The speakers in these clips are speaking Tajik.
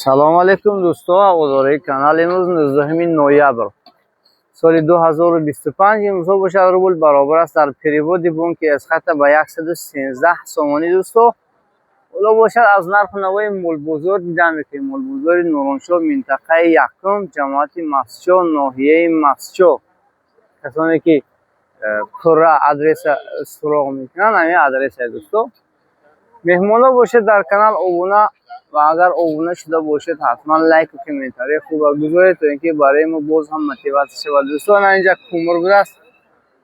Салом алейкум дӯсто, ҳаводораи канал. Имрӯз 19 ноябр соли 2025. Имрӯзҳо бошад, рубл баробар аст дар переводи бонки Эсхата ба 113 сомонӣ. Дӯсто, ҳоло бошад, аз нарху навои молбозор дида мекунем. Молбозори Нуроншоҳ, минтақаи якум, ҷамоати Мастчоҳ, ноҳияи Мастчоҳ. Касоне ки пурра адреса суроғ мекунанд, ҳамин адреса. Дӯсто, меҳмонҳо бошед, дар канал обуна ва агар обуна шуда бошед, ҳатман лайку комментарии хуба гузоред, то ин ки барои мо боз ҳам мотиватсия шавад. Дӯстон, инҷа кумур будааст,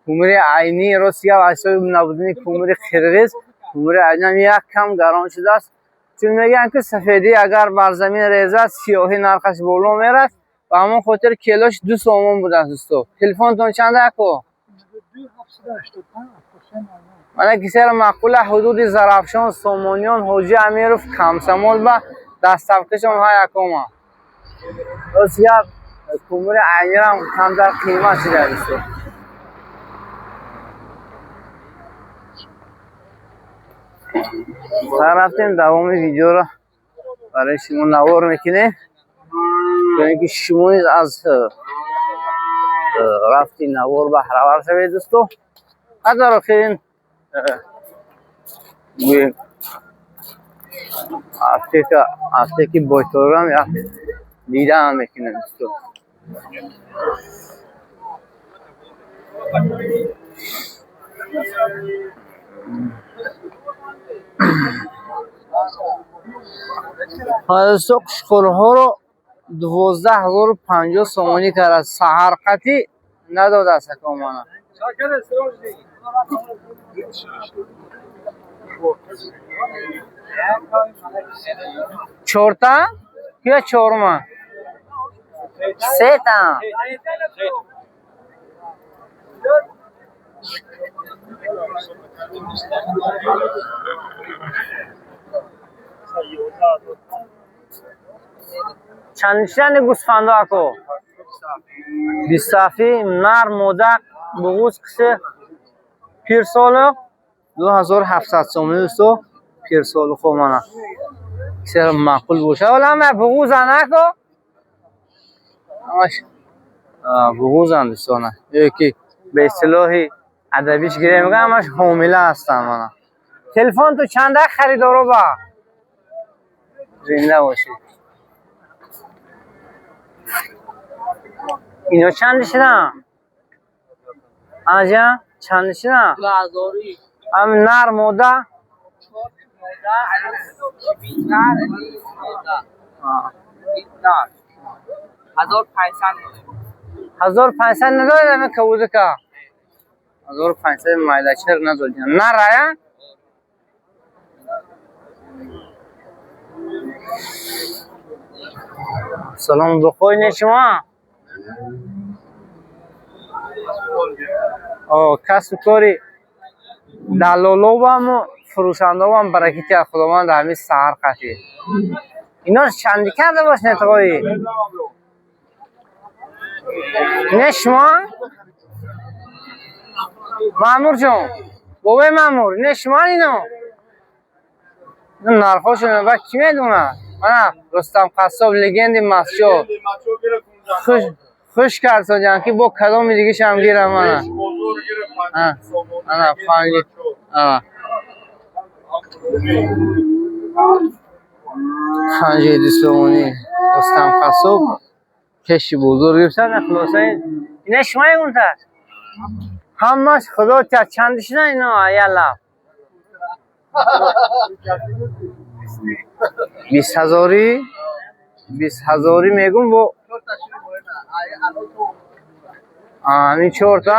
кумури айнӣ. Рости гап, аз ҳисоби набудани кумури қирғиз, кумури айниам як кам гарон шудааст, чун мегӯянд, ки сафедӣ агар бар замин резад, сиёҳӣ нархаш боло мерад. Ба ҳамон хотир килош 2 сомон будааст. Дӯсто, телефонтон чанд ако? Мана, кисера маъқула, ҳудуди Зарафшон, Сомониён, Ҳоҷи Амиров, Комсомол ба доставкашон ҳа якома. Рост гап, кумури айнирам камтар қимат шуда, дӯсто. Рафтем, давоми видеоро барои шумо навор мекунем, то ин ки шумо низ аз рафти навор баҳравар шавед. Дӯсто, дар охир гӯем, аптека, аптеки Бойторам як дидаам мекунем, дӯсто. Дӯсто, қушқурҳоро 12 050 сомонӣ кардааст. Саҳарқатӣ надодааст акомана. Чорта ё чорма? Сета. Чанд гӯсфандо, ако? 27-и нар, мода, буғуз киси пирсолиқ 2700 сомонӣ. Дӯсто, пирсолиқо мана, киси маъқул боша. Ҳола ҳама буғузан, ако? Ҳамаш буғузан, дӯстона, ё ки ба истилоҳи адабиш гирем, мегӯям, ҳамаш ҳомила ҳастанд. Мана, телефон ту чанда, харидоро ба? Зинда бошед. Ино чанд шидан, аҷа? Чанд шидан? Ам нар, мода? 1500 надоред? Ами кабудика 1500 майдачир надодем. Нар ая? Салом, бухой не шумо? Касбу кори даллоловаму фурӯшандавам баракати аз Худованд. Ҳамин саҳар қатӣ ино чанди карда бош нетғои не шумо, маъмурҷон, бобои маъмур, не шумо? Ино нархошон ба кӣ медонад? Мана, Рустам Қассоб, легенди Мастчоҳ, хуш кард соҷан, ки бо кадоми дигишам гирам. Мана, ана панҷ, 52 сомонӣ. Рустам Қассоб пеши бозор гирифтан. Хулоса, ина шумо ягонтар ҳамаш худо чанд шуда ино? Яла, 20 ҳазорӣ, 20 ҳазорӣ мегум. Бо ҳамин чорта.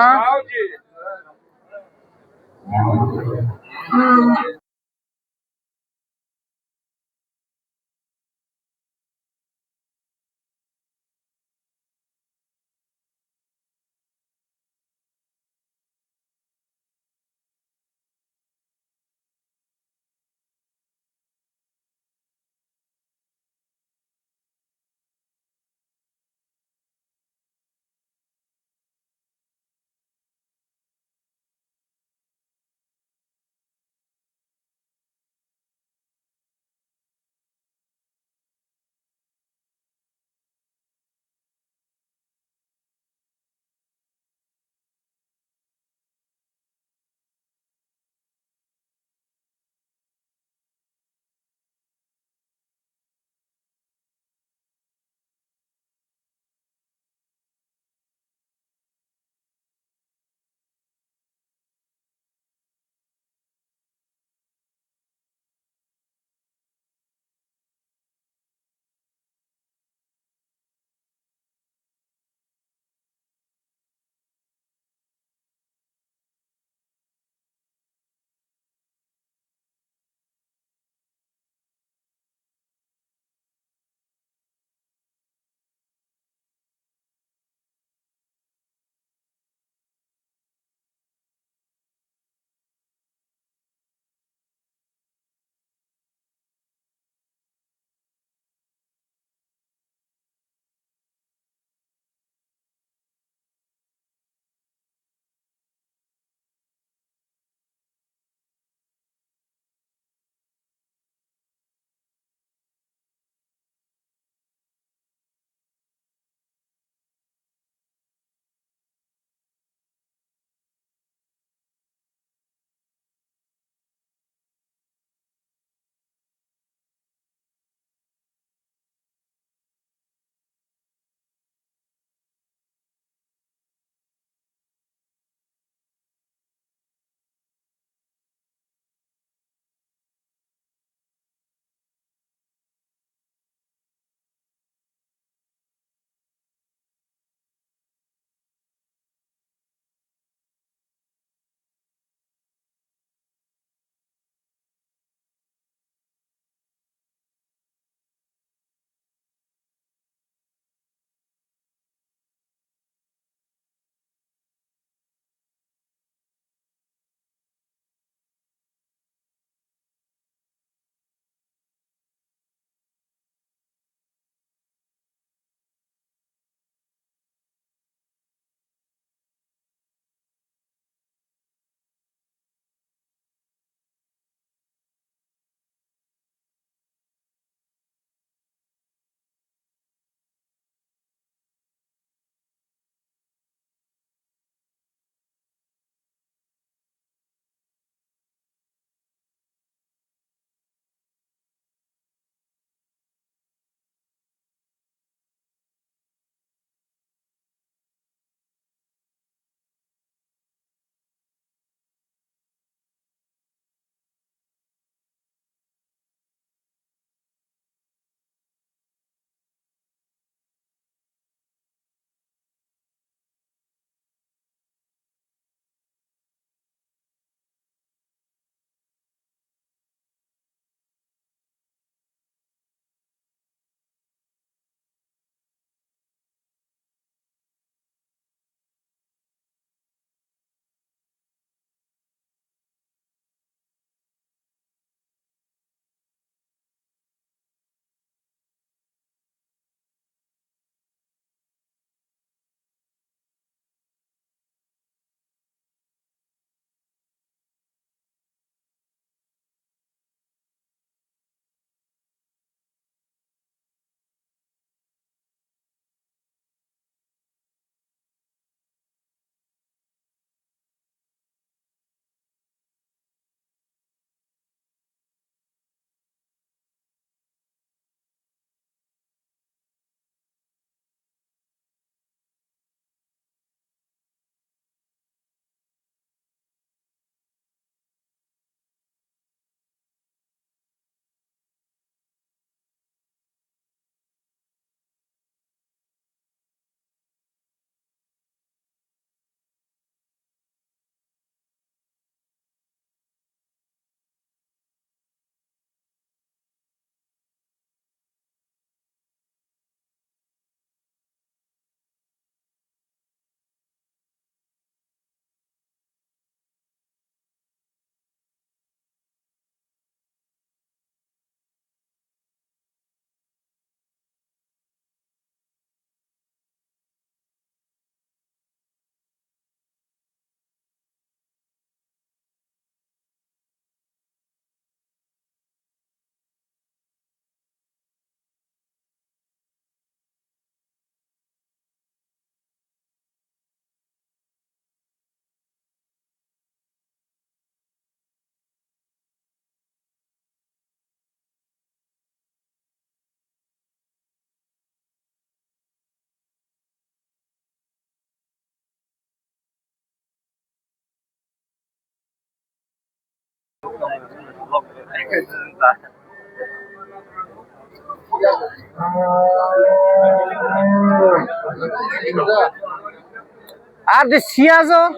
هر 30,000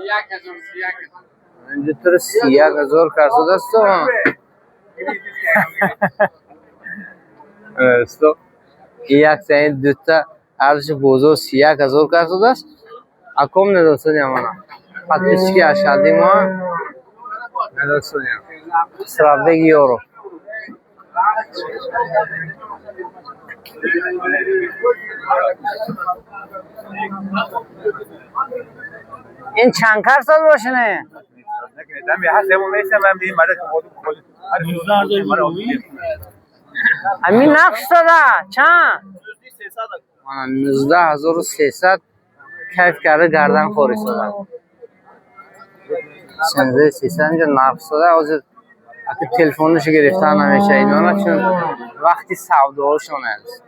اینجا تو 31,000 کرده است تو یک تا دو تا ارزش بازار 31,000 کرده است. اکم ندوستانی امانا подписчики ашади мо ندوستانی Сравбег Ёров. این چند کار سال باشه نه؟ همین نقش داده چند؟ 19,300 کیف کرده گردن خوری شده. 19,300 اینجا نقش داده. حاضر اگه تلفنش گرفتن نمیشه اینا چون وقتی سوداهاشون هست.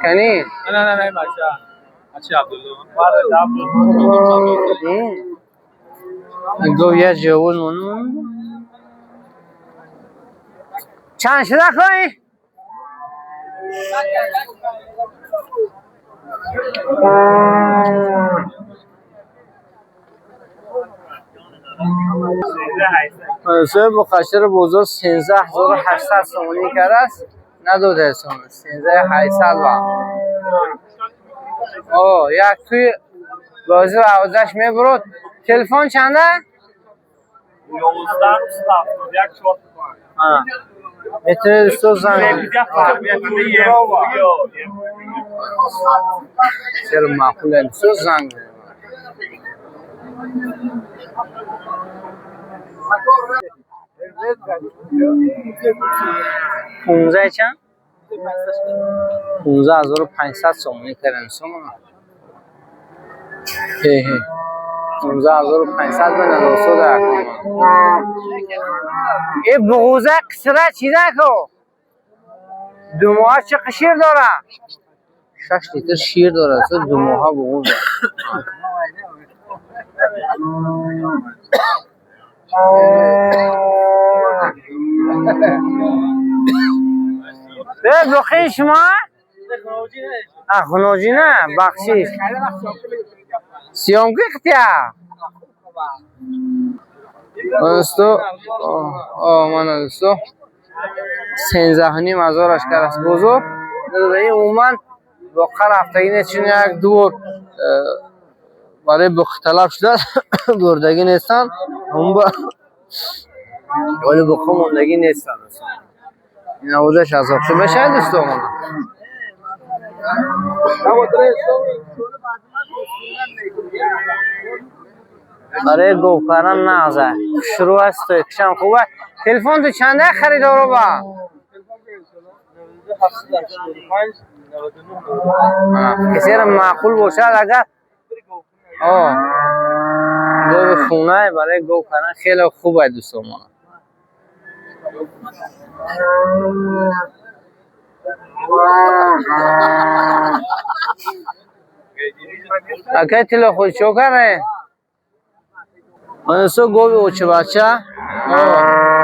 کنی؟ نه نه نه بچه عبدالله گو یه جوون مونو چند شده کنی؟ 13 بخشر بزرگ 13,800 سومونی کرده است. ندوده سومونی 13,800 با. آه یک توی بازی رو عوضش میبرد. تلفن چنده؟ 11 71 4 میتونید دوستو زنگ چرا معقوله دوستو زنگ 15 چند؟ 15,500 سومونی کردن سومون. هی هی 15,500 به ندوستو در ای بغوزه قصره چیده کو؟ 2 ماه چه شیر داره؟ 6 لیتر شیر داره. تو 2 ماه بغوزه. بخی شما؟ خنوجی نه بخشیش سیامکی قطعه دوستو من دوستو 13,500 کرد است بزرگ. این عموما واقعا رفتگی نیست چون یک دور برای بخ طلب شده بردگی نیستن هم با ولی بخ موندگی نیستن. این آوازش از آب بشه دوستو من برای گو کردن نغزه شروع است تو کشم خوبه. تلفن تو چنده خریدارو با؟ کسی را معقول باشد اگر گو خونه برای گو کردن خیلی خوبه دوستان. اگه تلا خود چو کرده؟ دوستو گوی اوچه بچه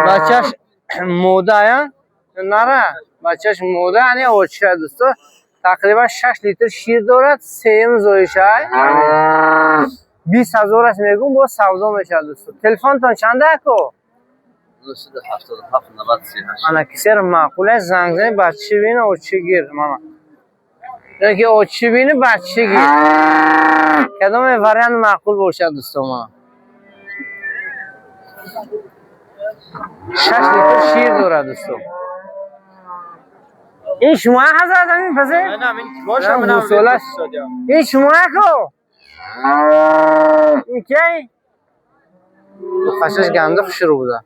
بچهش موده نره بچهش موده یعنی اوچه دوستو تقریبا 6 لیتر شیر دارد. سیم زایشه 20,000 است میگم با سودا میشه دوستو. تلفن تان چنده کو؟ 977 90 38. انا کسی را معقوله زنگ زنی بچه بینه اوچه گیر ماما یکی اوچه بینه بچه گیر کدام وریان معقول باشد دوستو ما. 6 لیتر شیر داره دوستو. این شما حضرت همین پسه؟ نه این باشه من این شما کو؟ این کی؟ خشش گنده خوش رو بوده.